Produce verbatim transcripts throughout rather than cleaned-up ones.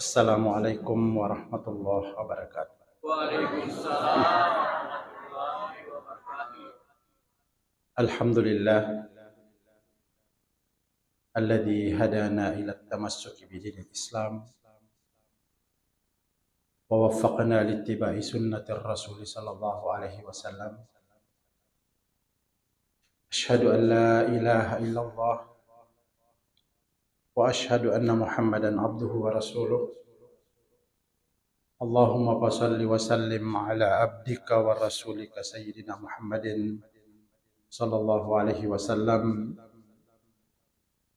Assalamualaikum warahmatullahi wabarakatuh. Waalaikumsalam warahmatullahi wabarakatuh. Alhamdulillah alladzi hadana ila tamassuki bidinil Islam wa waffaqana littiba'i sunnatir Rasul sallallahu alaihi wasallam. Asyhadu an la ilaha illallah wa asyhadu anna Muhammadan abduhu wa rasuluh. Allahumma fasalli wa sallim ala abdika wa rasulika sayyidina Muhammadin sallallahu alaihi wasallam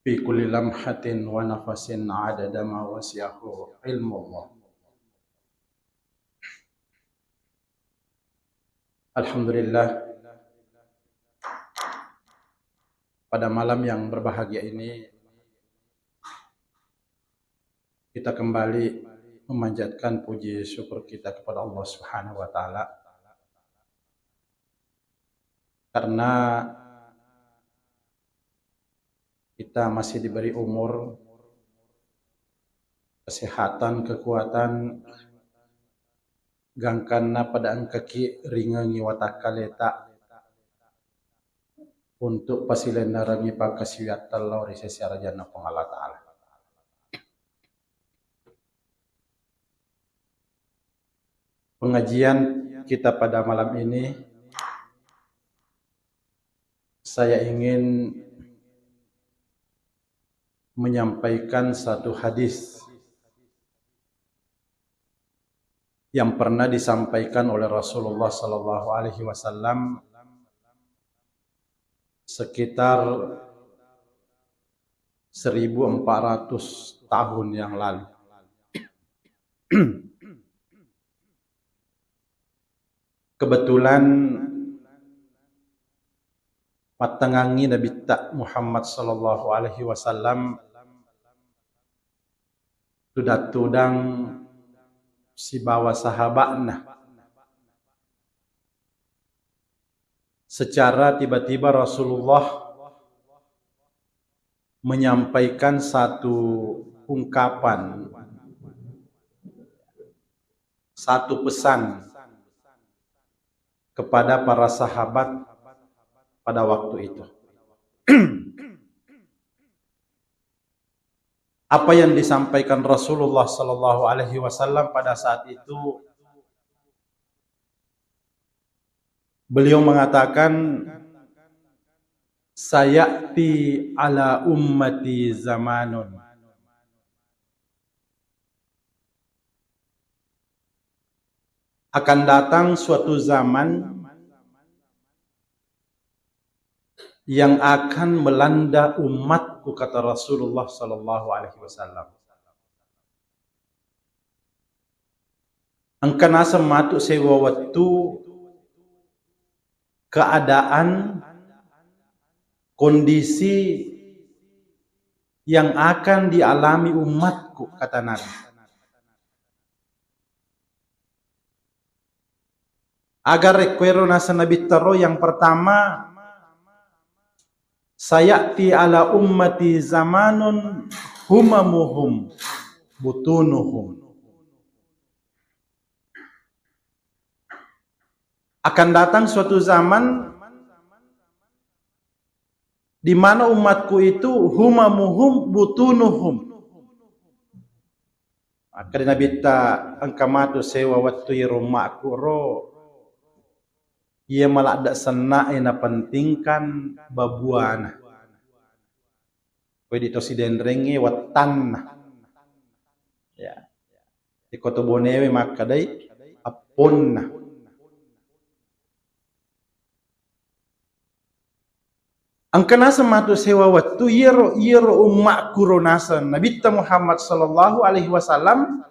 fi kulli lamhatin wa nafasin adada ma wasi'ahu ilmullah. Alhamdulillah, pada malam yang berbahagia ini, kita kembali memanjatkan puji syukur kita kepada Allah Subhanahu wa Ta'ala, karena kita masih diberi umur, kesehatan, kekuatan, gangkanna pada engkaki ringengi watakkaleta untuk pasilennerengi pakkasiwiatta lao ri sese arajanna Puang Allah Ta'ala. Pengajian kita pada malam ini, saya ingin menyampaikan satu hadis yang pernah disampaikan oleh Rasulullah sallallahu alaihi wasallam sekitar seribu empat ratus tahun yang lalu. Kebetulan mattengngangngi Nabitta Muhammad sallallahu alaihi wasallam tudang-tudang sibawa sahaba'na. Secara tiba-tiba Rasulullah menyampaikan satu ungkapan, satu pesan kepada para sahabat pada waktu itu. Apa yang disampaikan Rasulullah sallallahu alaihi wasallam pada saat itu, beliau mengatakan, "Sayati ala ummati zamanun." Akan datang suatu zaman yang akan melanda umatku, kata Rasulullah sallallahu alaihi wasallam. Engka naseng matu sewa wettu, keadaan, kondisi yang akan dialami umatku, kata Nabi. Aga rekkuero naseng Nabitta ro, yang pertama, "Sayati ala ummati zamanun humamuhum butunuhum." Akan datang suatu zaman di mana umatku itu humamuhum butunuhum. Makkeda Nabitta, engka matu sewa wettu iyaro ummakku ro, iya maladde senna'e napentingkan babuana. Koe di to Sidenrengnge wettanna. Ya. Iko to Bonewe makkedai epponna. Engka naseng matu sewa wettu, iyaro, iyaro ummakku ro naseng Nabitta Muhammad sallallahu alaihi wasallam,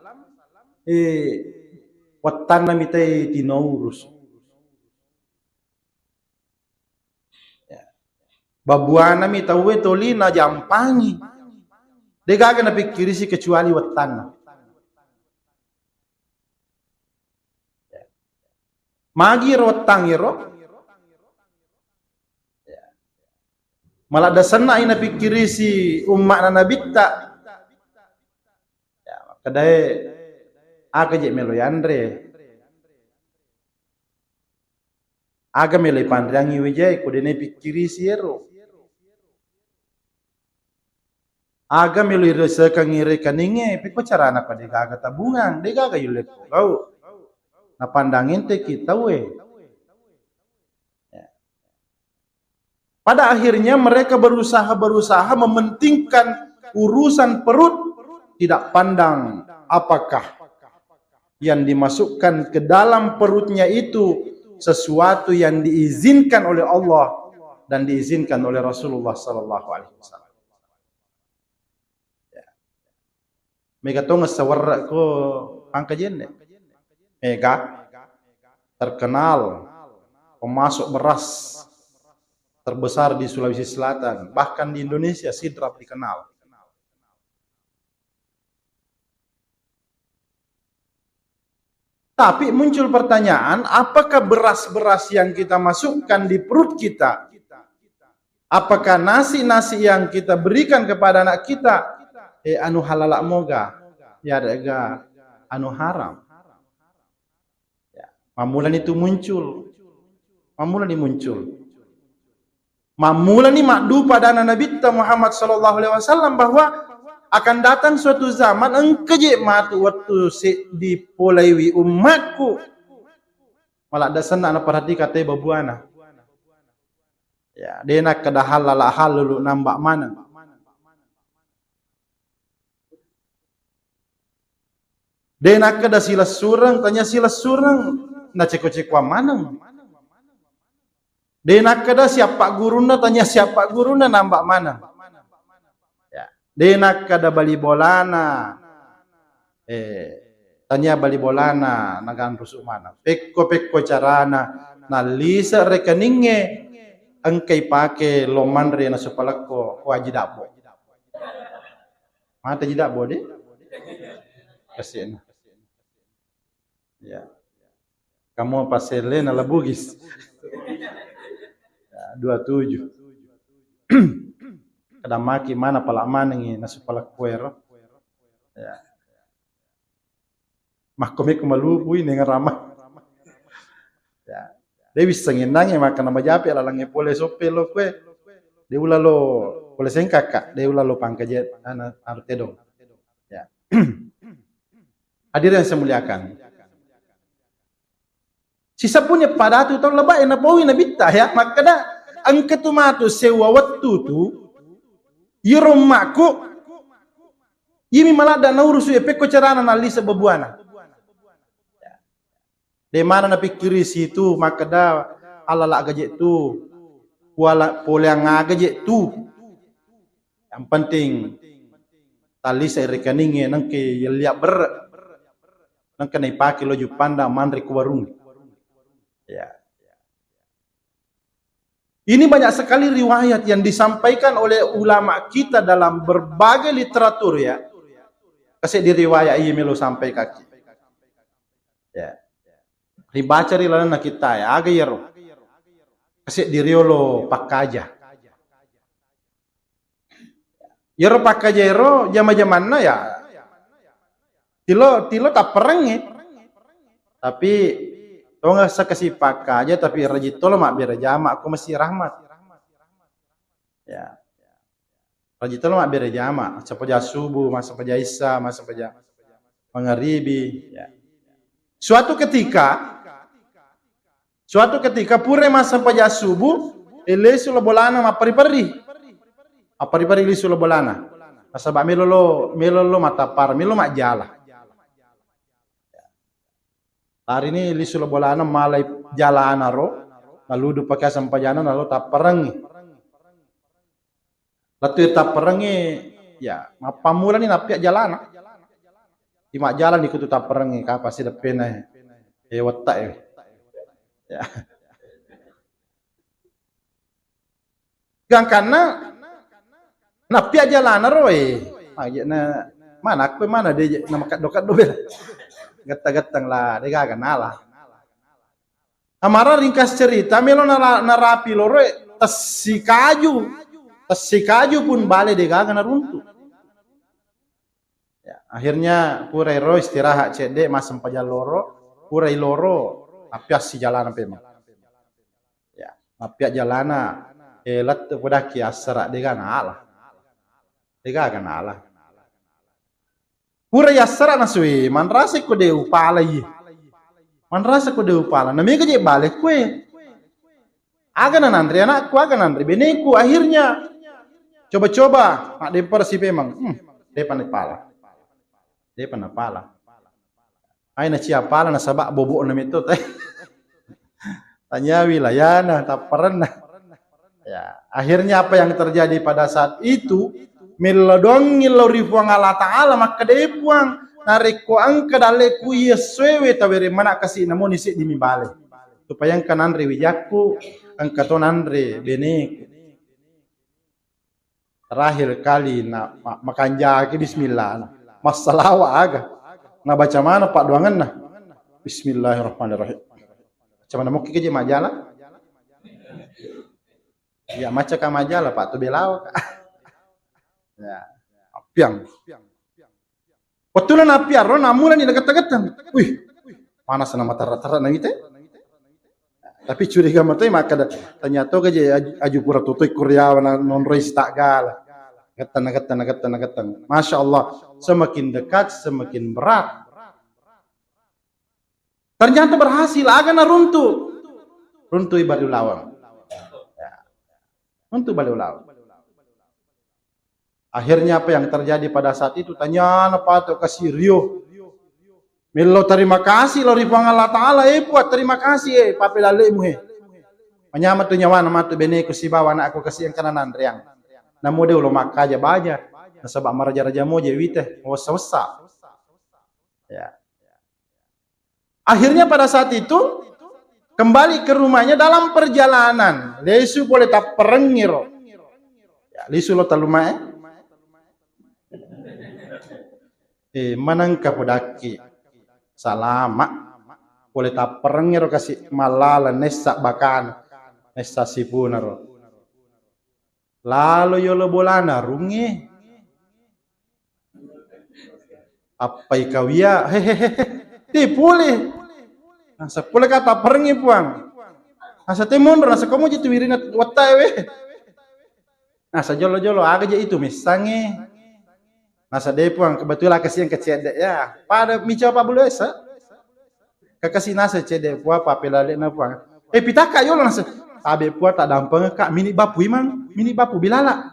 eh, wettanna mitai tinaurus. Ya. Babuanami tauwe toli najampangi. Degaga napikkirisi kecuali wettanna. Ya. Magi ro wettangngero? Ya. Maladde sennai napikkirisi umma'na Nabitta. Ya, Kedae aga je melo yanre. Aga melo ipanreangngi wae jae, ko de' napikkirisi ero. Aga melo iresekangngi rekeningnge, pekko carana ko de' gaga tabungang, de' gaga yulle ko gau. Napandang enteki tauwe. Ya. Pada akhirnya mereka berusaha-berusaha mementingkan urusan perut, tidak pandang apakah yang dimasukkan ke dalam perutnya itu sesuatu yang diizinkan oleh Allah dan diizinkan oleh Rasulullah sallallahu alaihi wasallam. Ya. Mega tongeng sawerre' ko Pangkajenne. Mega terkenal pemasok beras terbesar di Sulawesi Selatan, bahkan di Indonesia, Sidrap dikenal. Tapi muncul pertanyaan, apakah beras-beras yang kita masukkan di perut kita, apakah nasi-nasi yang kita berikan kepada anak kita, eh, anu halala' moga, ya, anu haram? Ya, mammulani tu muncul. Mammulani muncul. Mammulani maddupa adanna Nabitta Muhammad sallallahu alaihi wasallam bahwa akan datang suatu zaman engka je matu wettu seddi polaiwi ummatku. Maladde' senna' naperhatikang te babuana. Ya, de' nakkeda hal lala hal lulu namba' maneng. De' nakkeda silessureng, tania silessureng, naceko-cekoang maneng. De' nakkeda siappa' gurunna, tania siappa' gurunna, namba' maneng. Ya. De' nakkeda bali bolana, eh, tania bali bolana, naganrusu' maneng. Pekko-pekko carana, nallise' rekeningnge, engka ipake lo manre nasu palekko, ko Aji Dabbo. Mate Aji Dabbo, de'? Kasi'na. Ya. Kamu paselle na La Bugis. Ya, dua tujuh. Kadang maki mana pala' manengi nasu palekko ero. Ya. Makko mekko malupui nengngerama. Ya. De' wissengennangnge makkeda majape lalengnge pole soppe lo kue. De' ulalo pole Sengkaka, de' ulalo Pangkajet, ana, anu tedong. Ya. Hadirin yang saya muliakan. Sisebbunya padatu tau lebae napaui Nabitta, ya, makkeda engka tu matu sewwa wettu tu, iyaro ummakku, iyami maladde' naurusu' e, pekko carana nallise' babuana. De' maneng napikkiri situ makkeda alala' gaje' tu, pola-, poleang aga je' tu. Yang penting tallise' rekeningnge, nengke yellia' berre'. Nengka naipake lo Juppandang manre ku warung. Ya. Ini banyak sekali riwayat yang disampaikan oleh ulama kita dalam berbagai literatur, ya. Kaseddi riwayat iya melo sampaikakki. Ya. Ribaca ri lalenna kitta, ya, aga iyaro. Kaseddi riolo pakkaja. Iyaro pakkajaero jama-jamanna ya tilo, tilo tapperengngi. Tapi tonga sekasi pakkaja tapi rajin tolo mabbere jama ko Masjid Rahmat. Ya. Rajin tolo mabbere jama, massempaja subuh, massempaja isya, massempaja mangaribi, ya. Suatu ketika, Suatu ketika, pura massempaja subuh, e, lesu lo bolana mapperri-perri. Mapperri-perri lisu lo bolana. Nasaba melo lo, melo lo mattappareng, melo majjala. Lari ni lisu lo bolana, malai jalana ro, naludu pake sempajana, nalo tapparengngi. Lettu tapperengngi, ya, mappammulani nappia jalana. Imajjalani kutu tapperengngi, kapa sideppena, eh, wetta, eh. Ya. Gangkanna nappia jalana ro, eh. Magi na, mana aku mana de, na makaddo-kaddo bela. Getta-gettang lah, de gaga nala. Amara ringkas cerita, melo nara-, narapi loroe, tessi kaju. Tessi kaju pun bale de gaga naruntu. Ya. Akhirnya purai ro istirahat cedde, massempajang loro, purai loro, appiassi jalana pemeng. Ya, mappia jalana, eh, lettu podakki assara, degaga nala. Degaga nala. Pura yassara nasui, manrasa ko de upala iye. Manrasa ko de upala. Na mega je bale kue. Aga na nanre anakku, aga nanre beneku. Akhirnya coba-coba, maddempara si pemeng. Hmm, depa napala. Depa napala. Ai nacia pala nasaba bobo'na metto te. Tanya wilayana, tapparenna. Ya, akhirnya apa yang terjadi pada saat itu, mello doangngi lao ri Puang Allah Ta'ala, makkeda, "E Puang, narekko engka dalle'ku iye essoewe, tawereng maneng kasi namo ni seddi mi bale. Supaya engka nanre wijakku, engka to nanre beneku." Terakhir kali na ma-, makanjaki bismillah. Massalawa aga. Nabaca maneng paddoangenna. Bismillahirrahmanirrahim. Baca maneng mokki keje majala. Iya, maca ka majala, Pak, tu belawa ka. Ya, appiang. Wettuna nappiaro, nammulani nagetteng-getteng. Wih, panas na materra-terra na wite. Tapi curiga matoi makkeda, ternyata gaje aju, aju pura tutui kuriawa na nonroi sitaggala. Getteng, getteng, getteng, getteng. Masya Allah, semakin dekat, semakin berat. Ternyata berhasil, aga na runtu. Runtu i bale ulaweng. Ya. Runtu bale ulaweng. Akhirnya apa yang terjadi pada saat itu? Tanyana pato kasi rio. Mello terima kasih lao ri Puang Allah Ta'ala, "Eh Puang, terima kasih, eh, pape dalle'mu, eh." Manyameng tu nyawana matu beneku sibawa anakku kasi engkana nanreang. Namo de ulo makkaja baja, nasaba maraja-raja moje wite, wessa-wessa. Ya. Akhirnya pada saat itu kembali ke rumahnya, dalam perjalanan lesu pole tapperengngiro. Ya, lesu lo tallumae. Eh, manengka podakki salama pole tapperengngiro kasi mallala nessa bakana, nessa sipunaro. Lalo yolo bolana rungnge. Appai kawia, hehehe, te pole. Nasa pole kata perengi Puang. Nasa te monro, nasa komo jitu wirina wattae we. Nasa jolo-jolo, aga je itu messange. Nasa de Puang, kebetulan kasiang kecedde ya. Pada mica Pak Bulu esa. Kakasi nasa cedde Puang, apa pelale na Puang. Eh, pitaka yolo nasa. Tabe Puang tak dampeng kak, mini bapu imang, mini bapu bilala.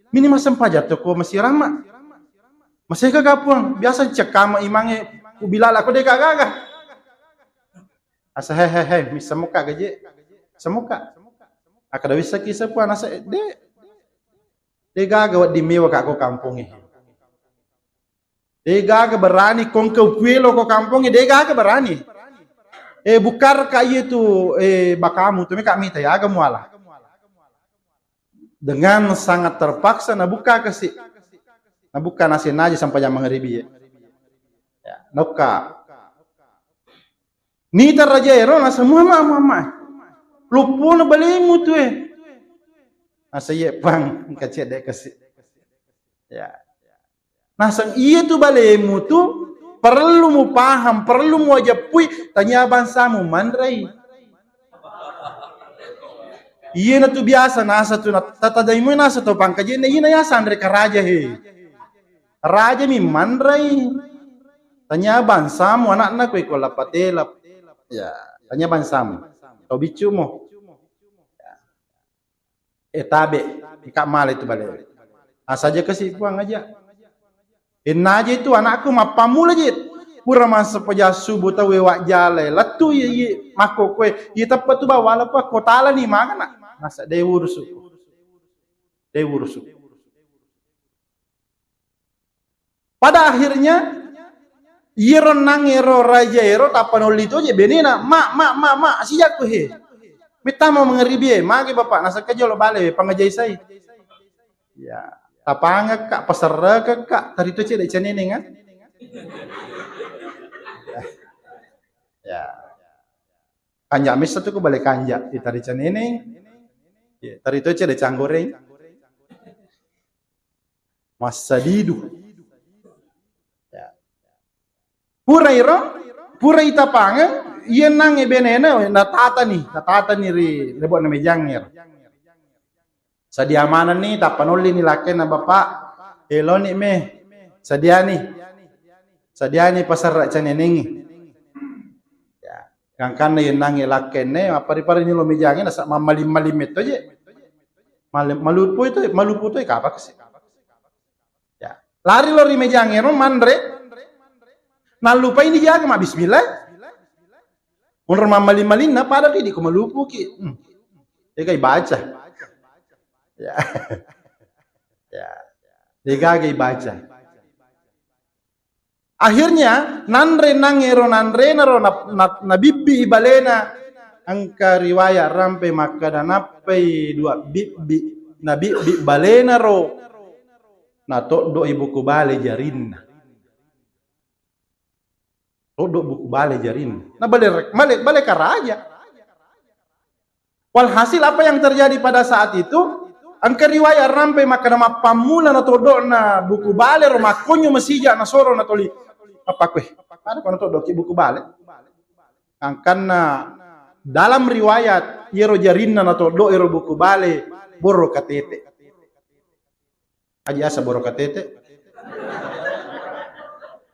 Mini massempajang toko masirama. Masega ga Puang, biasa cekkama imange ku bilala ko de gaga. Asa he he he, missa muka gaje. Semuka. Akkeda wissaki sepuang nasa de. De gaga wedding mewa ka ko kamponge. De gaga berani kongke upuelo ko kampongnge, de gaga berani. Eh, bukkar ka iye tu, eh, bakamu tu meka mita ya, aga muala. Dengan sangat terpaksa nabuka kasi. Nabuka nasi naji sampai jam maghribi ya. Ya, nauka. Nita raja ero nasa Muhammad, Muhammad. Luppuna balemu tu eh. Nasa iye pang kacedde kasi. Ya. Naseng iya tu balemu tu perlu mupaham, perlu muajeppui, tania bangsamu manrei. Iyana tu biasa nasa tu na-, tatadaimoi nasa to pangkajenna, iyana yasa anre karaja he. Raja mi manrei. Tania bangsamu anakna ko iko lapatela. Ya, tania bangsamu. To biccumo. Ya. Eh, tabe, engka male tu bale. Asaja kasi Puang aja. Ennaje tu anakku mappammula je. Pura massempajang subuh tauwe wajjale. Lettu iye, iye makko koe. Iye teppe tu bawala Puang, ko talani magana. Nasa de urusu. De urusu. Pada akhirnya, iyero nang ero raja ero tappa nolli toje benena, "Ma, ma, ma, ma, sijakku he." Mittama mangeribi e, magi bapak nasakka jolo bale pangajai sai. Ya, tapangekka, paserrekekka, tarito cedde caneneng, ah. Ya. Kanja messa tu ko bale kanja, itari caneneng. Ya, tarito cedde canggoreng. Massadidu. Ya, Pura iro, pura itapangeng, iye nangnge benena, natatani, natatani ri lebo'na mejangngero. Sadia manenni, tappa nollini lakkenna, "Bapak, eloni me, sadiani, sadiani paserra canenengi." Ya, gangkanna iye nangnge lakkenne, mappari-pari nilo mejangnge, nasa mammalim-malim metto je. Mal-, malupu itu, malupu itu, kapang kasi? Ya. Lari lo ri mejangngero manre, nallupai ni jaga ma bismillah. Munro mammaling-malinna, pada tu idi ko malupuki. Hmm. Degaga ibaca. Ya. Ya. Degaga ibaca. Akhirnya, nanre nangngero nanrena ro na, na, nabibbi balena. Engka riwayat rampe makkeda nappai dua bibbi, nabibbi balena ro, natoddo'i buku bale jarinna. Toddo buku bale jarinna. Na bale, bale, bale karaja. Walhasil, apa yang terjadi pada saat itu? Engka riwayat rampe makkeda mappammula natoddo'na buku bale ro, makkonyo masija nasoro natoli. Apa kue? Pada ko natoddo'ki buku bale? Angkanna dalam riwayat, iyaro jarinna natoddo ero buku bale, boro katete. Aji asa boro katete.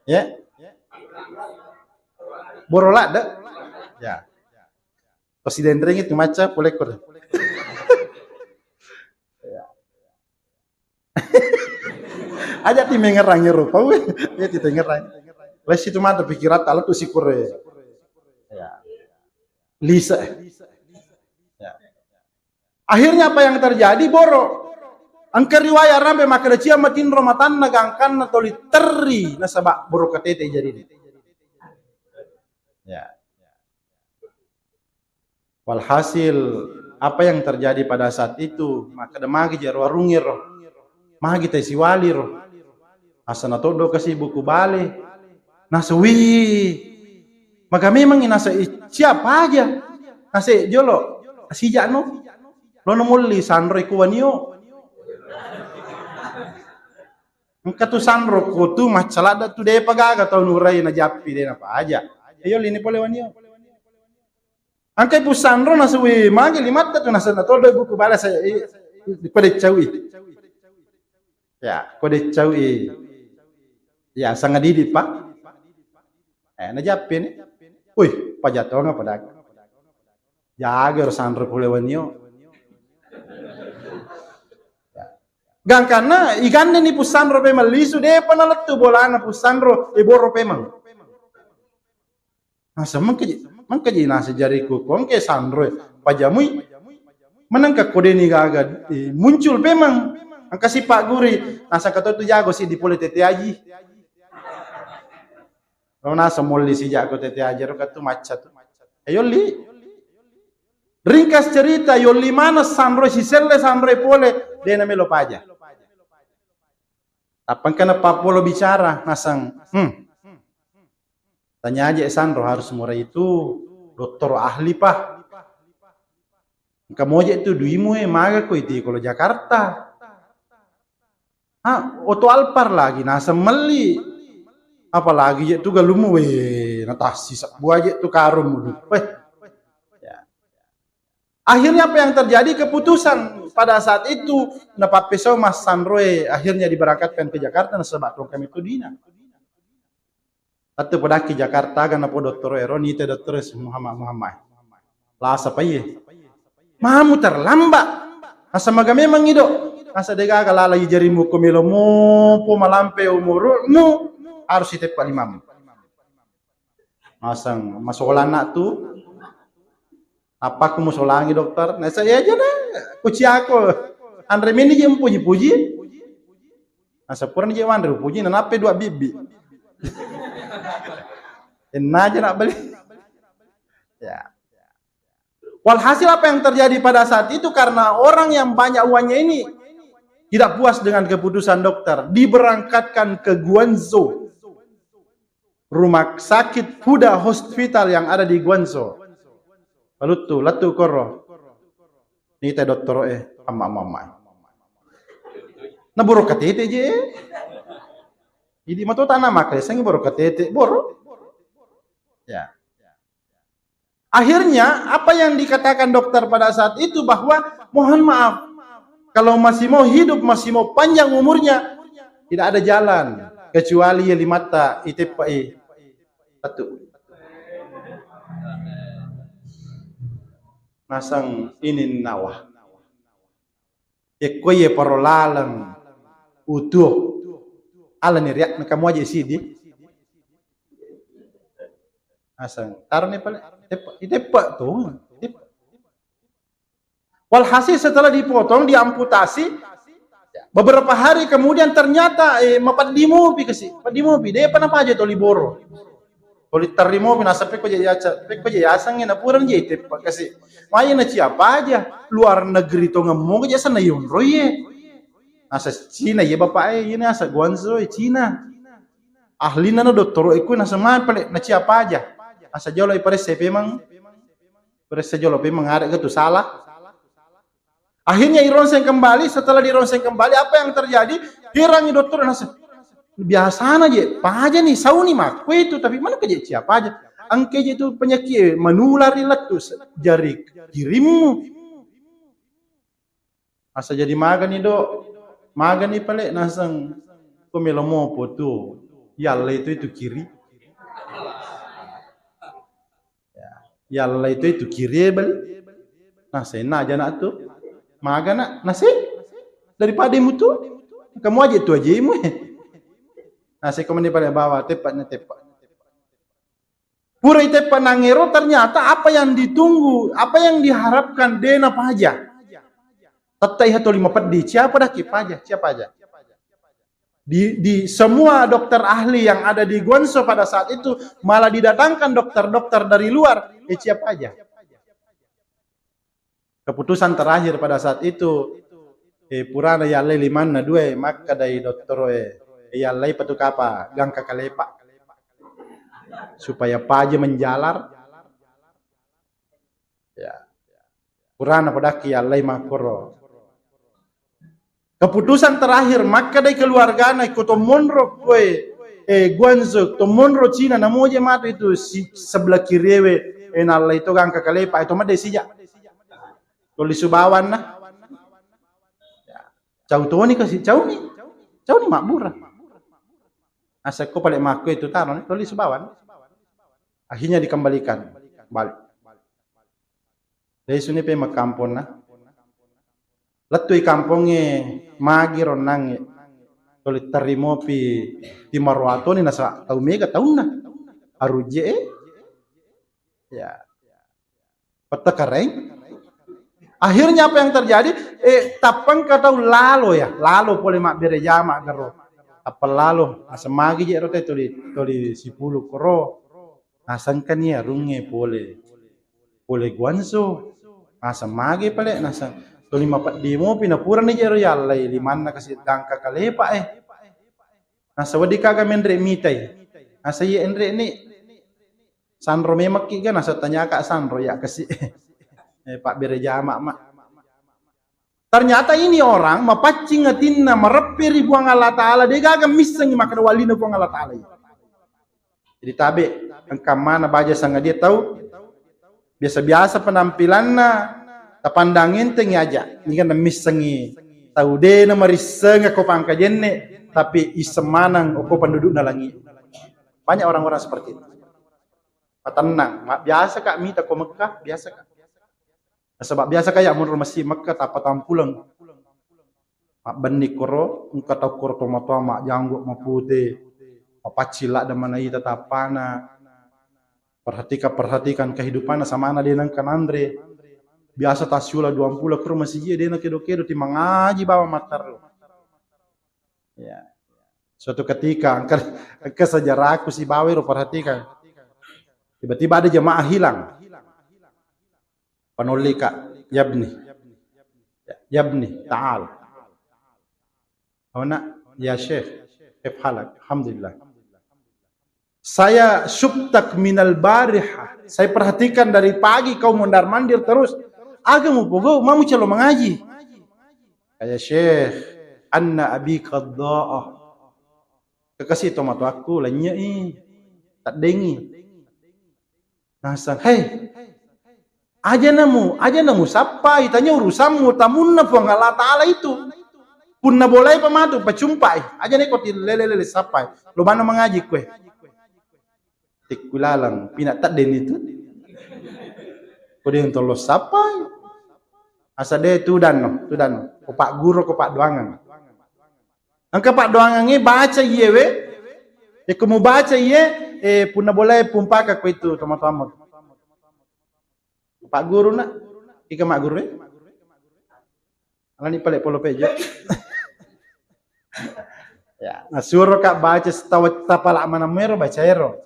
Ya. Boro ladde. Ya. Presiden ringi tu maca pole kor. Ya. Aja ti mengerang ero pau. Ya, ti tengerang. Lesi tu mata pikiran talo tu sikure. Ya. Lisa. Ya. Akhirnya apa yang terjadi, boro? Engka riwayat rampe makkeda cia matinro matanna gangkanna toli terri nasaba boro katete jarinna. Ya. Walhasil, apa yang terjadi pada saat itu, makkeda magi jaro warungngero. Magi tai siwali ro. Asa natoddo kasi buku bale. Nasa, "Wih, maga memangngi?" Nasa, "Eh, siapa aja?" Nasa, "Eh, jolo, sija'no. Lono molli sanro iku wanio." Engka tu sanro ko tu maccaladda tu, depa gaga tau nurai najappi, de napa aja. Iyo lini pole wanio. Engkai pussanro nasa, "Wih, magi limatta tu?" Nasa natoddo buku bale, saya, i, i, kode caui. Ya, kode caui. Ya, sangadidi, Pak. Eh, najappini. Wih, pajatonga pada. Jaga ro sanro pole wanio. Ya. Gangkanna igandeni pussanro pemeng lisu, depa nalettu bolana pussanro, e boro pemeng. Nasa mengkaji, mengkaji nasa jariku, ko engke sanroe pajamui. Manengka kodeni gaga, eh, muncul pemeng. Engka sipa guri, nasa katotu jago si di pole tete aji. Lo nasa molli sija'ko tete aji ro katu macca tu. Ayo li. Ringkas cerita, yolli maneng sanroe, siselle sanroe pole, de namelo paja. Tappa engka napappolo bicara, naseng, hmm. Tanya aja sanro harus murai itu dokter ahli, Pak. Engka moje tu duimu e, maga ko iti kolo Jakarta. Ha, oto Alphard lagi, naseng melli. Apalagi je tu galummu, weh, natassi sebbu aje tu karung. Weh. Ya. Akhirnya apa yang terjadi? Keputusan pada saat itu, napappesau massanroe, akhirnya diberangkatkan ke Jakarta, nasaba tongkami tu dina. Attu podakki Jakarta, aga napo dottoro ero, nita dottoro Muhammad, Muhammad. Lasa paiye. Mamu terlambat. Nasa maga memang ido. Nasa degaga lala ijarimu ko melo mopo malampe umurmu, harus iteppa limamu. Masang masolang nak tu. Apa aku mau solangi dokter? Nasa iya aja deh. Kuci aku. Anre mini je mupuji-puji. Nasa purani je wanre upuji, nanappe dua bibbi. Enna aja nak beli. Ya. Walhasil apa yang terjadi pada saat itu, karena orang yang banyak uangnya ini tidak puas dengan keputusan dokter, diberangkatkan ke Guangzhou, rumah sakit Fuda Hospital yang ada di Guangzhou. Lalu tu, latu koro. Nita dottoro e, amma, amma, amma. Na boro katete je. Jadi mato tana makkeda, sangi boro katete, boro. Ya. Akhirnya, apa yang dikatakan dokter pada saat itu bahwa, "Mohon maaf, kalau masih mau hidup, masih mau panjang umurnya, tidak ada jalan kecuali ya limatta iteppa i." Satu. Nasang ini nawa. Ekko ye paro laleng utuo. Alani riak na kamu aja sidi. Asang tarne pale. Teppa, iteppa tu. Teppa. Walhasil setelah dipotong, diamputasi, beberapa hari kemudian ternyata, eh, mapeddi mopi kasi, peddi mopi, de pa napaja toli boro. Toli terri mopi, nasa pekko je yaca, pekko je yasangnge, na purang je teppa kasi. Maye na cia paja, luar negeri tongeng moga je sana yonro ye. Nasa Cina ye bapak e, ini asa Guangzhou e, Cina. Ahlina na dottoro e, ku nasa mapale, na cia paja. Asa jolo e paresse pemang. Paresse jolo pemang, ada tu salah. Akhirnya ironseng kembali, setelah dironseng kembali, apa yang terjadi? Herangi dokter, nasa, "Biasana je, paja ni, sauni makko itu, tapi mana ke je cia paja? Engke je tu penyakit menular lettu jari kirimmu." Asa jadi magani, Dok? Magani pale, naseng, ko melo mopo tu. Yalla itu, itu kiri. Ya, yalla itu, itu kiri, bel. Nah, sena aja nak tu. Magana, nasi? Daripada imu tu, kamu aja tu aja imu. Nasi ko meni pale bawa, tepat na tepat. Pura iteppa nangero, ternyata apa yang ditunggu, apa yang diharapkan, de napaja. Tetta iha toli mapeddi, cia pa daki paja, cia paja. Di, di semua dokter ahli yang ada di Guangzhou pada saat itu, malah didatangkan dokter-dokter dari luar, eh, cia paja. Keputusan terakhir pada saat itu, eh, purana yallai limanna dua, eh, makkedai dottoro e, eh, yallai patu kapa gangka kalepa supaya paja menjalar. Ya. Purana padakki yallai makkoro. Keputusan terakhir, makkedai keluargana, ko to monro koe, eh, Guangzhou, to monro Cina, namoje matu itu si sebelah kiriewe, eh, nallai to gangka kalepa, eh, to mede sija. Toli subawanna. Ya. Cau toni kasi, cauni. Cauni mabbura. Asa ko pale makko itu tano, toli subawan. Akhirnya dikembalikan balik. Lesuni pe makkamponna. Lettui kampongnge magi ronnangnge. Tuli terri mopi timaroatoni nasa tau mega taunna. Arujje e. Ya. Pettekareng. Akhirnya apa yang terjadi? Eh, tappengka tau lalo ya, lalo pole mabbere jama garo. Tappeng lalo, nasa magi je ro te tuli, tuli sipulu koro. Nasengkani arungnge pole, pole Guangzhou. Naseng mage pale, naseng tuli mapeddi mopi, na purani je ro yallai limanna kasi gangka kalepa e. Nasa wedding kaga menre mitai. Nasa iye enre ni sanro memekki ga, nasa tanyaka sanro ya kasi. Eh, pabbere jama ma. Ternyata ini orang mapaccing atinna, mareppe ri Puang Allah Ta'ala, de gaga missengi makkeda wallina Puang Allah Ta'ala. Jadi tabe, engka mana baja sangadia tau biasa-biasa penampilanna, tapandang entengi aja. Ini kan missengi tau de na marisseng ko pangkajenne, tapi iseng maneng ko pendudukna langi. Banyak orang-orang seperti itu. Matennang, ma-, biasa ka mita ko Mekah, biasa ka. Nasaba biasa ka ya monro masigi Mekah tappa tampuleng. Mabbenni koro, engka tau koro tomatoa majanggo mapute, mapaccing ladde manaita tappana. Perhatikan, perhatikan kehidupanna, samana de nengka nanre. Biasa tassiula duampula koro masigi de nakedo-kedo, ti mangaji bawang matteru. Ya. Suatu ketika, engka, engka sejarahku sibawa ro perhatikan. Tiba-tiba ada jemaah hilang. Panollika, "Yabni. Yabni, ta'al." "Oh, nak, ya Syekh, kif halak?" "Alhamdulillah." "Saya syuftak minal bariha. Saya perhatikan dari pagi kau mondar-mandir terus. Aga mupogau, mamu calo mangaji?" "Ya Syekh, anna abi qad dha'a." Kekasi tomatoakku, lennye'i, taddengi. Naseng, "Hei, aja namu, aja namu sappai, tanya urusanmu, tamunna Puang Allah Ta'ala itu. Punna bolai pa matu, pacumpai. Aja neko ti lele-lele sappai. Lo mana mengaji kue?" Tekkulaleng, pina teddeni tu. Kode tollo sappai. Asa de tudanno, tudanno. Ko pagguru, ko paddoangang. Engka paddoangangnge baca iyewe, e, ko mubaca iye, e, punna bolae pumpaka ko itu tomatoammu. Pagguru na, ika magguru e? Alani pale polo pejo. Ya, nasuro ka baca setawa tapala manamero baca ero.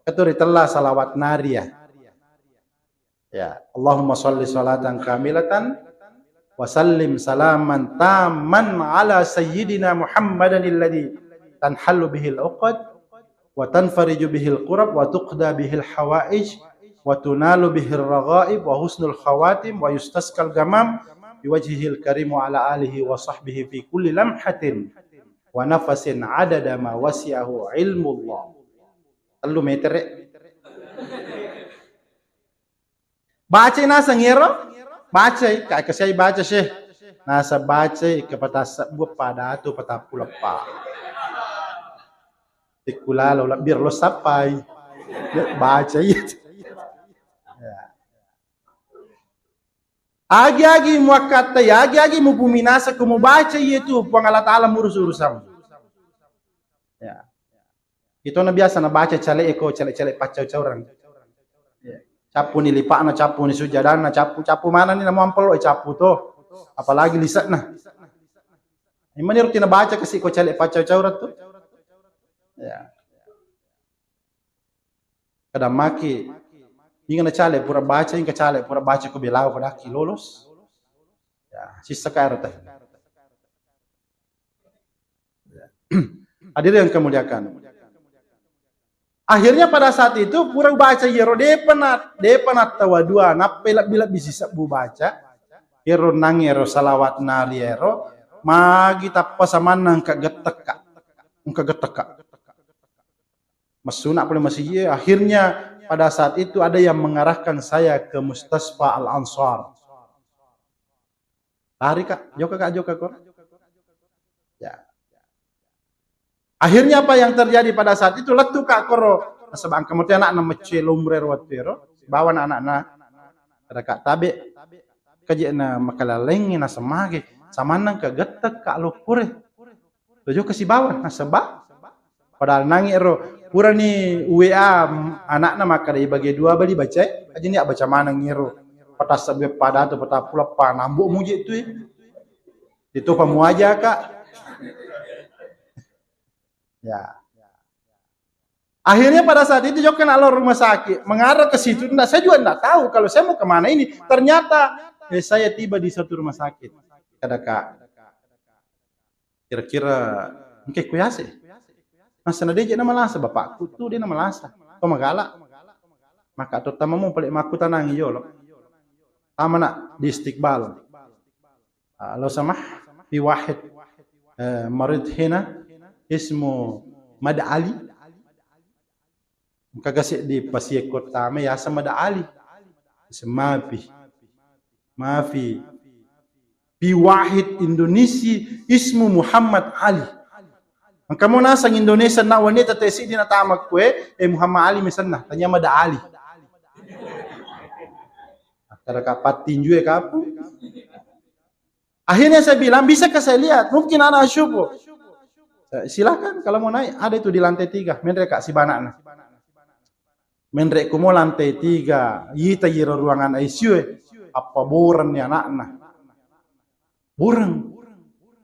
Itu ritella salawat naria. Ya, Allahumma salli salatan kamilatan wa sallim salaman tamman ala sayyidina Muhammadan alladhi tanhallu bihil uqad wa tanfariju bihil kurab wa tuqda bihil hawaij wa tunalu bihil raghaib wa husnul khawatim wa yustaskal gamam biwajhihil karim wa ala alihi wa sahbihi fi kulli lamhatin wa nafasin adada ma wasi'ahu ilmullah. Tellu metere. Bacai naseng iyaro, bacai, ka-, kasai baca, Syekh. Nasa bacai, ke patasa bua pada tu patappuleppa. Tikkulalo, lebbi lo sappai. Bacai. Ya. Agi-agi muakkatta, ya, agi-agi mupuminasa, ko mubaca iya tu, Puang Allah Ta'ala murus urusanmu. Ya. Itu na biasa na baca cale eko, cale-cale paccau-caurang. Ya. Cappu ni lipakna, cappu ni sujadanna, cappu, cappu mana ni namu ampelo, eh, cappu to. Apalagi lisekna. Imani rutina baca kasi ko cale paccau-caurang tu. Ya. Kadang maki, inga na cale pura baca, inga cale pura baca ko belawa ko daki lolos. Ya, sissa ka ero teh. Hadirin yang kemuliakan. Akhirnya pada saat itu pura baca iyaro depa na, depa na tawa dua, nappai lebbi-lebbi sisebbu baca. Ero nang ero salawat nari ero, magi tappa samanna engka gettekka. Engka gettekka. Massuna pole masigi, akhirnya pada saat itu ada yang mengarahkan saya ke Mustasfa Al Ansar. Lari kak, joka kak, joka koro. Ya. Akhirnya apa yang terjadi pada saat itu? Lettu kak koro. Nasaba engka moti anakna mecce lomre ro wattu ero. Bawa anakna. Ada kak tabe. Kaje na makalalengi na semage. Samanna engka gettek kak lokkure. Tojo kasi bawa nasaba. Padahal nangi ero purani W A anakna makkeda ibage dua bali bacae, aja ni baca maneng ero. Patasa bue pada tu patappuleppa nambo muje tu. Itu pamuaja kak. Ya. Akhirnya pada saat itu jokka na lo rumah sakit, mengarah ke situ, ndak, saya juga ndak tahu kalau saya mau kemana ini. Ternyata eh, saya tiba di satu rumah sakit. Kada kak. Kira-kira engka ku yase. Masa na deje na malasa bapakku tu de na malasa. To magala. Maka to tamamu pale makkutanangi yolo. Tamana di Istiqbal. Ah, lo sama fi wahid eh, marid hina ismu Mad Ali. Engka kasi di pasiekko tama yaseng Mad Ali. Yaseng mafi. Mafi. Fi wahid Indonesia ismu Muhammad Ali. Engka mo naseng Indonesia na wane tete siddi na tama kue, eh Muhammad Ali misalna, tanya Mad Ali. Kada kapattinju e kapu. Akhirnya saya bilang, "Bisakah saya lihat? Mungkin anak syubu." Silakan kalau mau naik, ada itu di lantai tiga. Menre kak sibanakna. Menre kumo lantai tiga, yita yiro ruangan I C U e. Apa boran ni anakna. Boran.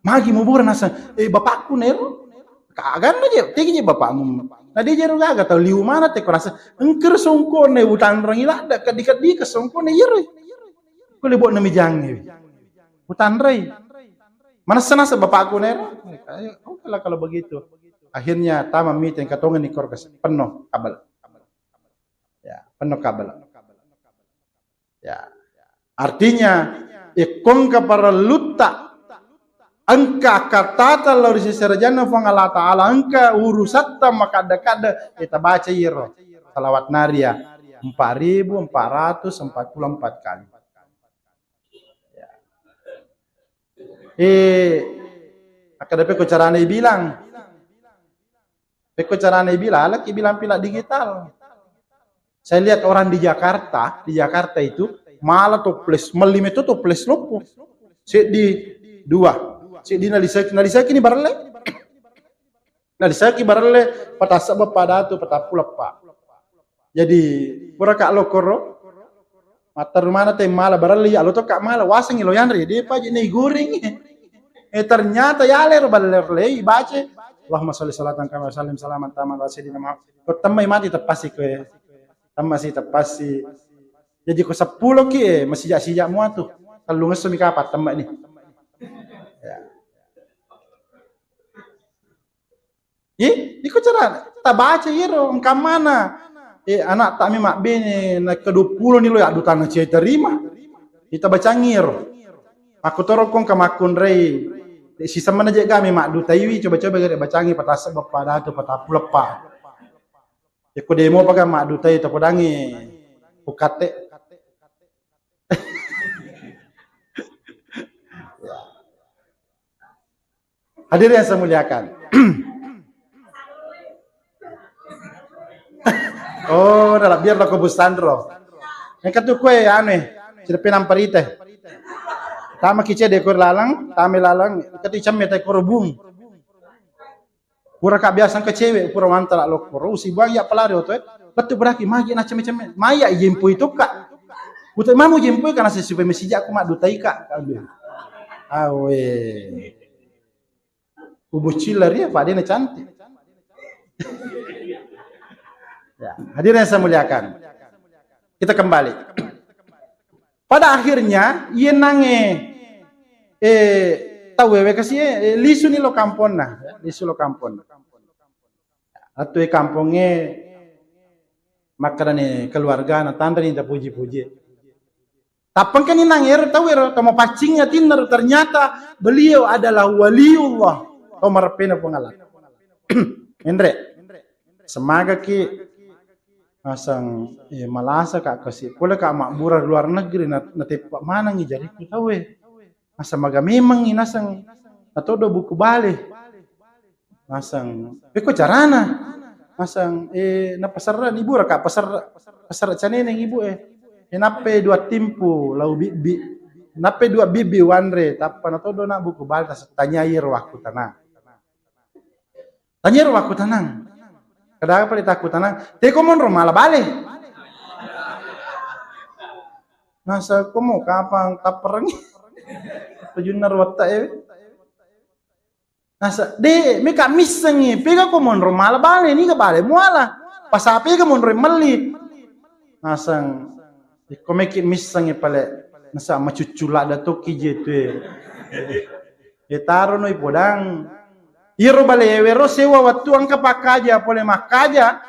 Magi mau boran asa, eh bapakku nero. Kaganna je, tegi je bapakmu. Nah dia jeru gaga tau liu mana te kurasa. Engker songkone utanrangi ladda, kadi-kadi ke songkone yere. Kule bok nami jangi. Utanrai. Manessa-nasa bapakku nero. Ayo, oke lah kalau begitu. Akhirnya tama meeting katongan ni korkas penuh kabel. Ya, penuh kabel. Ya. Artinya, ikkongka parellutta engka akkattata lao ri seserajanna Puang Allah Ta'ala, engka urusatta makadda-kadda, eh, tabaca iyaro salawat naria. empat ribu empat ratus empat puluh empat kali. Ya. Eh, akkeda pekko carana ibilang. Pekko carana ibilang, lagi bilang pila digital. Saya lihat orang di Jakarta, di Jakarta itu mala toples, melli meto toples loppo. Seddi dua, seddi nalisaki, nalisaki ni barelle. Nalisaki barelle, patassebba padatu, patappuleppa. Jadi, pura ka lokkoro, matteru mana te mala barelle, ya lo to ka mala, wasengi lo yanre, de pa je ne goreng. Eh, ternyata yale ro balle lei bace. Allahumma shalli salatan kama sallim salaman taman ala sayyidina Muhammad. Ko temmai mati teppasi ko, eh. Temma si teppasi. Jadi ko seppulo ki, eh, masija-sija mua tu. Tellungesso mi kapa temma ni. Ya. Eh, iko cara tabaca iyaro engka mana? Eh, anak tak mi mabbene na kedua puluh ni lo ya dutana cia terima. Kita bacangi iyaro. Aku toro kong ka makkunrai. Dek siseng mana je gami madduta iwi, coba-coba gare bacangi patasa beppa datu patappuleppa. Iko demo paga maddutai tapodangi pukate. Hadirin yang saya muliakan. Oh, dalam biar lo kebusandro. Yang katu kue anu, eh, cedepe namparite. Tama kice dekor lalang, tame lalang, katu cemme te korobung. Pura ka biasa engka cewek, pura mantara lokkoro, usibuang ya pelari oto, eh. Lettu beraki magi na cemme-cemme. Maya jempoi tu ka. Utai mamu jempoi kana sesuai mesija aku maddutai ka. Aduh. Awe. Ubucilla ria, Pak, dia cantik. Ya, hadirin yang saya muliakan. Kita kembali. Pada akhirnya, iye nange, eh, tau wewe kasi, eh, lisu ni lo kamponna, lisu lo kamponna. Atau kampongnge, makkadani keluarga, na tanreni tapuji-puji. Tappengkani nang ero tau ero, tau mapaccing atinna ro, ternyata beliau adalah waliullah, tau mareppena Puang Allah. Enre, semagaki, naseng, eh, malasa ka kasi, pole ka mabbura luar negeri, na, nateppa manengi jariku tau e. Naseng maga memengi, naseng, natodo buku bale. Naseng, pekko carana? Naseng, eh, napaserra ni bura ka, paserra, paserra caneneng ibu e. Eh, nappe dua timpu lau bibbi. Nappe dua bibbi wanre, tappa natodo na buku bale, naseng tanyai ro wakku tanang. Tanyai ro wakku tanang. Kada pale takku tanang. Teko monro mala bale. Naseng komo kapang tapperengi. Tujunna ro wetta e. Nasa, de, meka missengi, pega ko monro mala bale, niga bale muala. Pasa pega monro melli. Naseng, ko meki missengi pale, nasa macuccu ladda tokki je tu e. E taro noi podang. Iyaro bale wero sewa wettu engka pakkaja, pole makkaja.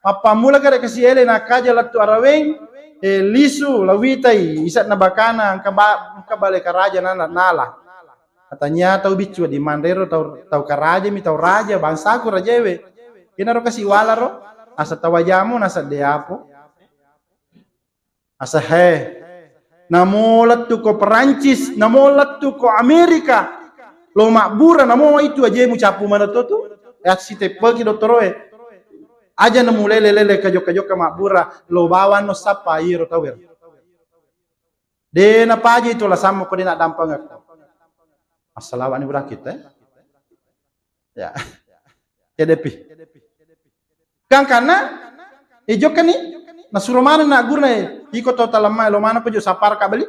Mappammula gare kasi ele nakkaja lettu araweng, e lisu lawitai, ise'na bakana engka ba-, engka bale karaja nana nala. Katanya tau biccu, di manrero tau, tau karaja mi tau raja, bangsaku rajaewe. Inaro kasi walaro, asa tawajamu nasa deapo. Asa he, namo lettu ko Perancis, namo lettu ko Amerika, lo mabbura namo itu ajemu cappu mana to tu. Ya siteppeki dottoroe. Aja nemu lele-lele kajokka-jokka mabbura, lo bawang no sappa iyero tauwe. De napaji tu lasammu ko de naddampengekko. Assalawa ni burakit, eh? Ya. Kedepi. Gangkanna, eh, jokkani, nasuro maneng na guruna, eh, iko to talemma, lo maneng ko jo sapara ka beli.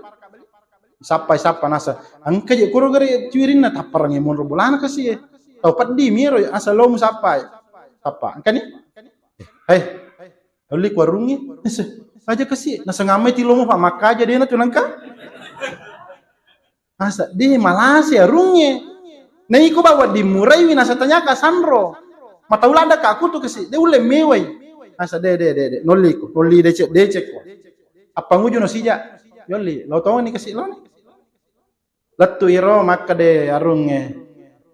Sappai, sappa nasa. Engka je kuro gare ciwirinna, tapparangi monro bolana kasi, eh. Tau peddi miro, asa lo mu sappai. Sappa, engkani? Hai. Olli ku arungnge, nasa, aja kasi, nasa ngammai tilomo, Pak, makkaja dena tu nangka. Nasa, de malase arungnge. Na iko ba wedding muraiwi, nasa tanyaka sanro. Matau ladda ka kutu kasi, de ulle mewai. Nasa, de, de, de, de, nolli ku, nolli decek, decek ku. Appanguju no sija, yolli, lo tongni kasi lo ni. Lettu iro makkeda arungnge,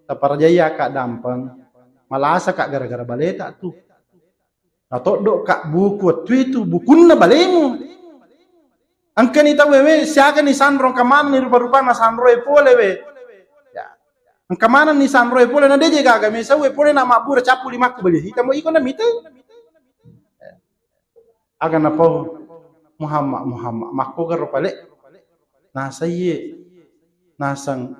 taparajaiya ka dampeng, malasa ka gara-gara baleta tu. Natoddo ka buku wettu itu, bukunna balemu. Engkani tau we, siagani sanro, engka manenni rupa-rupanna sanroe pole we. Ya. Engka manenni sanroe pole, na deje gaga mesau we pole, na mabbura cappu limakku bali. Hitamo iko na mitai. Aga napau Muhammad, Muhammad, makkogaro pale. Nasaiye, nasang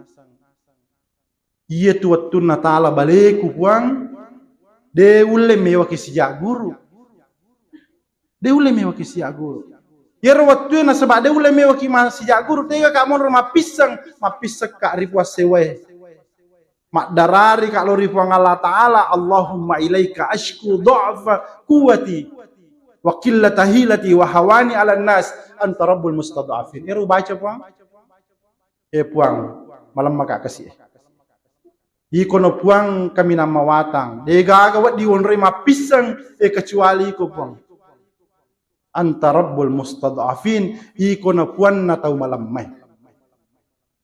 Iyatu wettunna tala baleku, Puang, de ulle mewaki sijak guru. De ulle mewaki sijak guru. Iyaro wettue nasaba de ulle mewaki ma-, sijak guru, tega ka monro mappisseng, mappisseng ka ri Puang sewae. Maddarari ka lo ri Puang Allah Ta'ala, "Allahumma ilaika ashku dha'fa quwwati wa qillata hilati wa hawani 'alan nas, anta rabbul mustad'afin." Ero baca, Puang. E Puang, malemmaka kasi e. Ikono Puang kaminang mawatang. Degaga wedding wonroi mappisseng, e, kecuali iko Puang. Anta rabbul mustad'afin, ikono Puanna tau malemmai.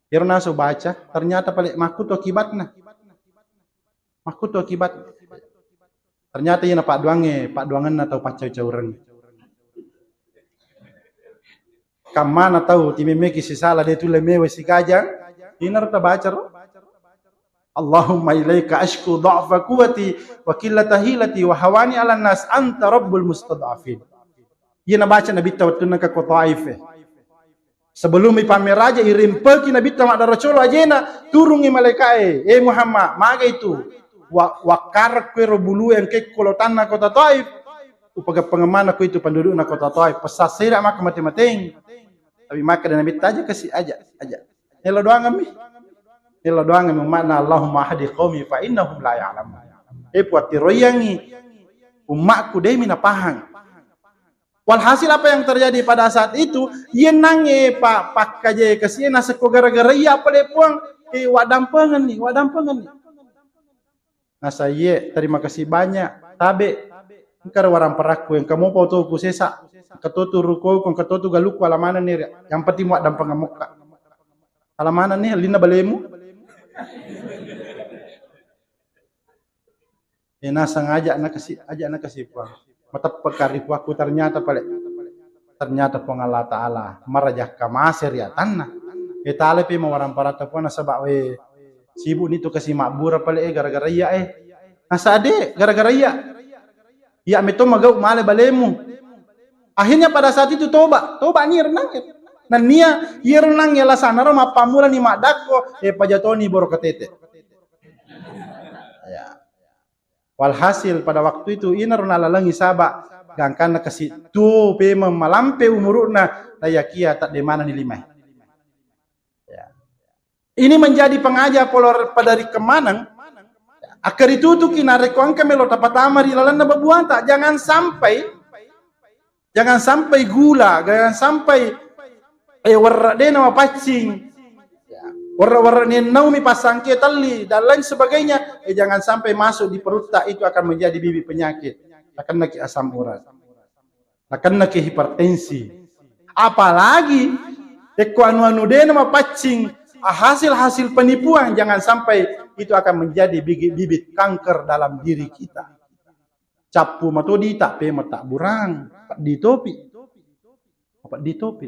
Ero naso baca, ternyata pale makkuto akibatna. Makkuto akibat. Ternyata iyana padduangnge, padduangenna tau paccau-caureng. Kammana tau timemmeki sisala de tulle mewe sigajang, inaro tabaca ro. Allahumma ilaika ashku dha'fa quwwati wa qillata hilati wa hawani 'alan nas, anta rabbul mustad'afin. Iya nabaca Nabitta wettunna engka ko Taif e. Sebelum ipammeraja, irimpeki Nabitta maddara colo ajena, turungi malaikae, "E Muhammad, maga itu? Wa-, wakkarekko ero bulue engkekko lotanna kota Taif, upageppengeng manekko itu pendudukna kota Taif, pessasera maka mate-mateng." Tapi maka dan Nabitta aja kasi, aja, aja. Elo doangemmi. Elo doangemmi umma'na, "Allahumma ahdi qaumi fa innahum la ya'lamun." E Puang, tiroiyangi ummakku, demi napahang. Walhasil apa yang terjadi pada saat itu, iye nangnge pa-, pakkaje kasi e nasekko gara-gara iya pale Puang, e, waddampengenni, waddampengenni. Nasa iye, terima kasih banyak, tabe, engka ro waramparakku, engka mopa otoku sesa, engka totu rukoku, engka totu galukku, ala manenni ri, yang penting muaddampengeng mokka. Ala manenni, linna balemu. E, naseng aja nakasi, aja nakasi Puang. Mateppeka ri Puakku, ternyata pale, ternyata Puang Allah Ta'ala marajakka mase ri atanna. E, talepi mawarang paratta Puang nasaba we sibuk ni tu kasi mabbura pale, e, gara-gara iya, e. Nasa de, gara-gara iya. Iya meto magau male balemu. Akhirnya pada saat itu toba, toba ni renang. Nennia iya renang ya lasana ro mappamula ni maddakko, e, pajatoni boro ketete. Ya. Walhasil pada waktu itu inaro nalalengi saba gangkanna kasi tuo pemeng malampe umuru'na, nayakia tadde manenni limae. Ya. Ini menjadi pengajar pola pada ri kemaneng, akkaritutuki narekko engka melo tapatama ri lalenna babuata, jangan sampai Jangan sampai gula, jangan sampai, eh, werre' de' namapaccing. Ya. Werre'-werre' nennaumi passangke telli dan lain sebagainya, eh, jangan sampai masuk di perutta, itu akan menjadi bibit penyakit. Nakennaki asam urat. Nakennaki hipertensi. Apalagi, ekko anu-anu de' namapaccing, hasil-hasil penipuan, jangan sampai itu akan menjadi bibit, bibit kanker dalam diri kita. Cappu mato dita, pemeng tabburang, peddi topi. Peddi topi.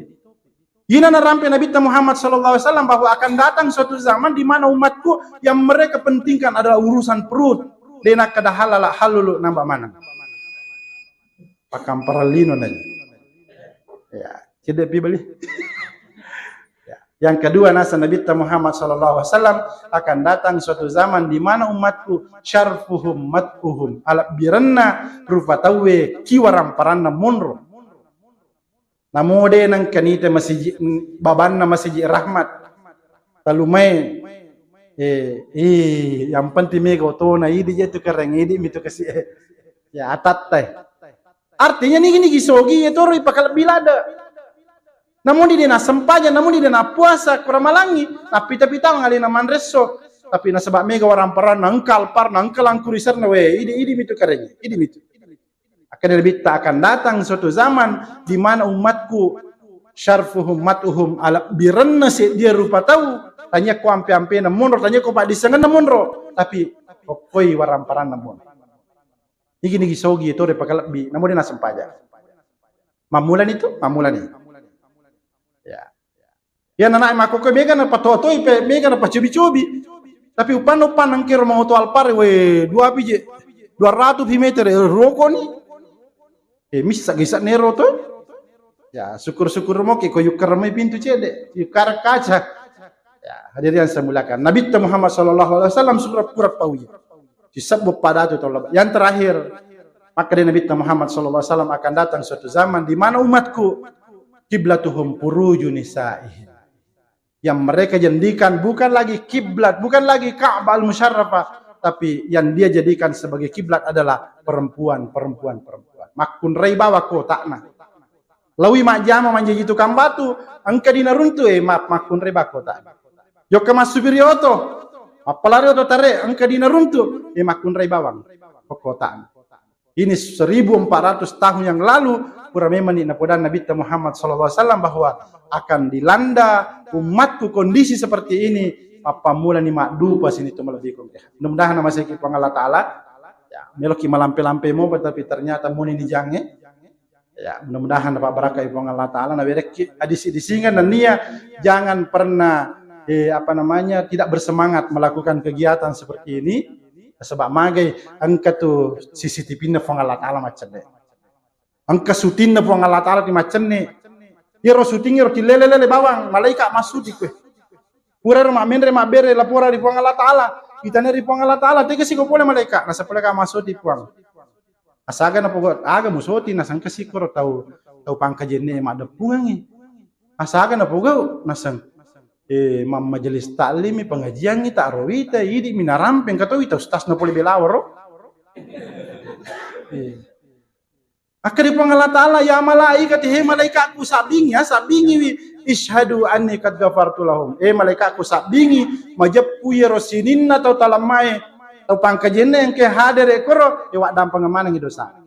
Ina narampe Nabitta Muhammad sallallahu alaihi wasallam bahwa akan datang suatu zaman di mana umatku yang mereka pentingkan adalah urusan perut. De' nakkeda halala halulu namba maneng. Pakamparang lino nai. Ya, cedde' pi beli. Ya. Yang kedua, nasa Nabitta Muhammad sallallahu alaihi wasallam, akan datang suatu zaman di mana umatku syarfuhum mat'uhum, alebbirenna rupa tauwe ki waramparanna monro. Namo de' nengka nita masiji, babanna masiji Rahmat. Talu mai, eh, eh, yang penting mega otona, idi je tu kereng, idi mi tu kasi, eh. Ya, atatte. Artinya nigi-nigi sogi, ya toro ipakalebbi ladde. Namun di dena sempajang, namun di dena puasa, kurang malangi, tapi, tapi tahu ngalina manresso. Tapi nasaba mega waramparanna, engka alparna, engka langkuriserna, we, idi, idi mitu kareng, idi mitu. Akan Nabitta akan datang suatu zaman di mana umatku syarfuhum mat'uhum, alebbirenna seddie rupa tau, tania ko ampe-ampena monro, tania ko paddisengenna monro, tapi kokkoi waramparanna monro. Nigi-nigi sogi to de pakalebbi, namo de nasempajang. Mammulani tu, mammulani. Ya. Ya, nanae makkokkoe mega napatoa-toai pe, mega napacobi-cobi. Tapi upanna, upanna engkero maoto Alphard, we, dua pi je, dua ratus pi meter, eh, rokoni. Eh, missa gisa nero to. Ya, syukur-syukur moki ko yukkareng mai pintu cedde, yukkareng kaca. Ya, hadirin yang saya muliakan. Nabitta Muhammad sallallahu alaihi wasallam sura pura pauji. Sisebbu pada tu tau laba. Yang terakhir, maka dari Nabitta Muhammad sallallahu alaihi wasallam akan datang suatu zaman di mana umatku kiblatuhum furuju nisaihim. Yang mereka jadikan bukan lagi kiblat, bukan lagi Ka'bah Al-Musyarrafah, tapi yang dia jadikan sebagai kiblat adalah perempuan, perempuan, perempuan. Makkunrai bawang kotana. Lawi majjama manjaji tukang batu, engka dina runtu, eh, ma-, makkunrai bawang kotana. Jokka massupiri oto, mappalari oto tare, engka dina runtu, eh, makkunrai bawang kotana. Ini seribu empat ratus tahun yang lalu, pura memang ni napodan Nabitta Muhammad sallallahu alaihi wasallam bahwa akan dilanda umatku kondisi seperti ini, mappammulani maddupa sini tu malebbi kongke. Mudah-mudahan namaseki Puang Allah Ta'ala. Ya, meloki malampe-lampe mopa, tapi ternyata muni ni jange. Ya, mudah-mudahan dapat barakai Puang Allah Ta'ala. Nawerekki adisi-disingan nennia jangan pernah, eh, apa namanya, tidak bersemangat melakukan kegiatan seperti ini. Sebab magai engka tu C C T V-na Puang Allah Ta'ala maccenne. Engka syutingna Puang Allah Ta'ala ti maccenne. Iyaro syuting iyaro tillele-lele bawang, malaika massuti kue. Pura ro mammenre mabbere lapora ri Puang Allah Ta'ala. Itane ri Puang Allah Ta'ala, tega siko pole malaika, nasapole ka massuti Puang. Asaga napogau, aga musoti nasengka sikoro tau, tau pangkajenne maddeppungengi. Asaga napogau naseng, eh, mammajelis taklimi pengajiangi tak rawita, idi minarampeng katowi tau stas napole belawaro. Eh. Akkeda Puang Allah Ta'ala, "Ya malaikati, he malaikatku, sabbingi, ya, sabbingiwi, isyhadu anni qad ghafartu lahum." Eh, malaikatku, sabbingi, majeppu iyaro sininna tau talammae, tau pangkajenna engke hadere koro, eh, waddampengeng manengi dosa.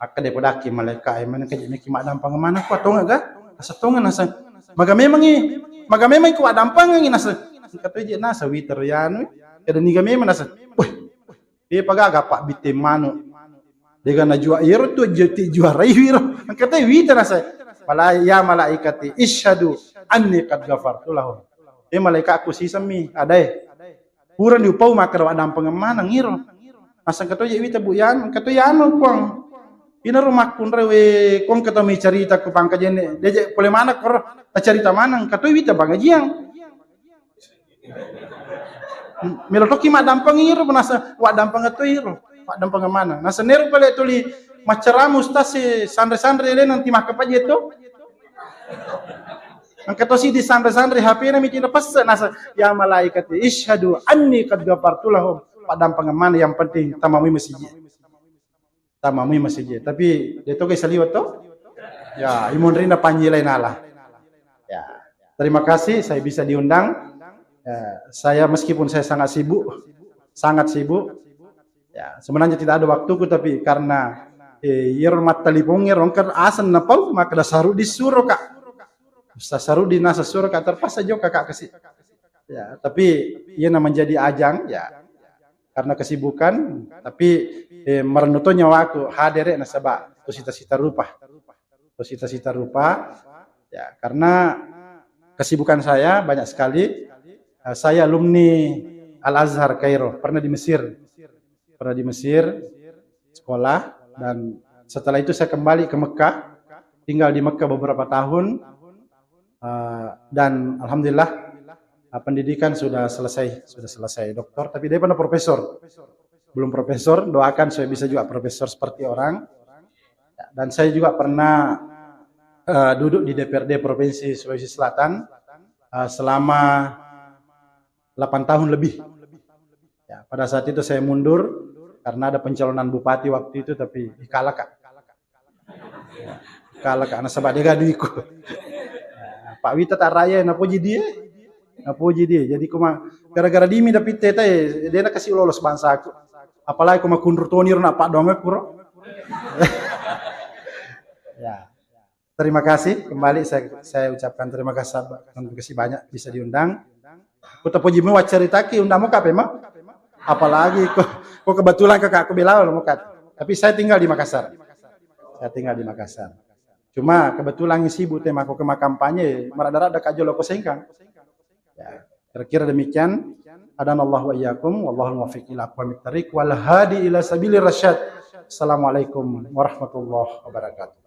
Akkeda podakki malaika, eh, maneng kaje meki maddampengeng maneng, ko tongeng ga? Asa tongeng nasa. Maga memangi, maga memangi ko waddampengengi nasa. Engka to je nasa witer yanu, kada niga memang nasa. Weh, eh, pagaga pabbitte manu. Dega najua iyaro tu je ti juarai wiro. Engka to witer nasa. Mala-, ya malaikati, isyhadu anni qad ghafartu lahum. Eh, malaikatku sisemmi, adae. Purani upau makkeda waddampengeng maneng iro. Naseng engka to je wita, Bu, yan, engka to yanu, Puang. Inaro makkunrai we, ko engka to mi carita ko pangkajenne. Deje pole maneng koro, tacarita maneng, engka to wita pangajiang. Melo toki maddampeng iro, nasa waddampengeng to iro. Waddampengeng maneng. Nasa nero pale tuli maccaramu ustaz si sanre-sanre le nanti makkapaje to. Engka tosi disanre-sanre H P-na miti napesse nasa, "Ya malaikati, isyhadu anni qad ghafartu lahum." Paddampengeng maneng, yang penting tamamui masiji. Tamamui masiji. Tapi de to ga saliweng to? Ya, imonrina panji lain Allah. Ya. Terima kasih saya bisa diundang. Ya, saya meskipun saya sangat sibuk, sangat sibuk, ya, sebenarnya tidak ada waktuku, tapi karena, eh, iyaro mattalipong iyaro engka aseng napau, makkeda Sarudi suro ka. Ustaz Sarudi nasa suro ka, terpaksa jokka ka kasi. Ya, tapi iyana menjadi ajang, ya, karena kesibukan, tapi, eh, marennu to nyawaku hadere nasaba to sita-sita rupa. To sita-sita rupa, ya, karena kesibukan saya banyak sekali. Eh, saya alumni Al-Azhar Kairo, pernah di Mesir. Pernah di Mesir, sekolah, dan setelah itu saya kembali ke Mekah, tinggal di Mekah beberapa tahun, eh, dan alhamdulillah, eh, pendidikan sudah selesai, sudah selesai doktor, tapi dia pernah profesor. Belum profesor, doakan saya bisa juga profesor seperti orang. Dan saya juga pernah, eh, duduk di D P R D Provinsi Sulawesi Selatan, eh, selama delapan tahun lebih. Ya, pada saat itu saya mundur karena ada pencalonan bupati waktu itu, tapi kalah, Kak. Kalah, Kak, nasaba de gaga duiku. Pak Wita tak raya, napoji dia. Napoji dia. Jadi kuma gara-gara dimi dapitte tai, de nakasi lolos bangsaku. Apalagi kuma kunru toni ro na paddoangekku ro. Ya. Terima kasih kembali saya, saya ucapkan terima kasih, terima kasih banyak bisa diundang. Ku tapoji mu waccaritaki undang mu kape ma? Apalagi ko, ko kebetulan kakakku Belawa lo mokat. Tapi saya tinggal di Makassar. Saya tinggal di Makassar. Cuma kebetulan sibuk tema ko kema kampanye, marada-rada ka jolo ko Sengkang. Ya, kira-kira demikian. Hadanallahu wa iyyakum, wallahul muwaffiq ila aqwamit thariq, wal hadi ila sabilir rasyad. Assalamualaikum warahmatullahi wabarakatuh.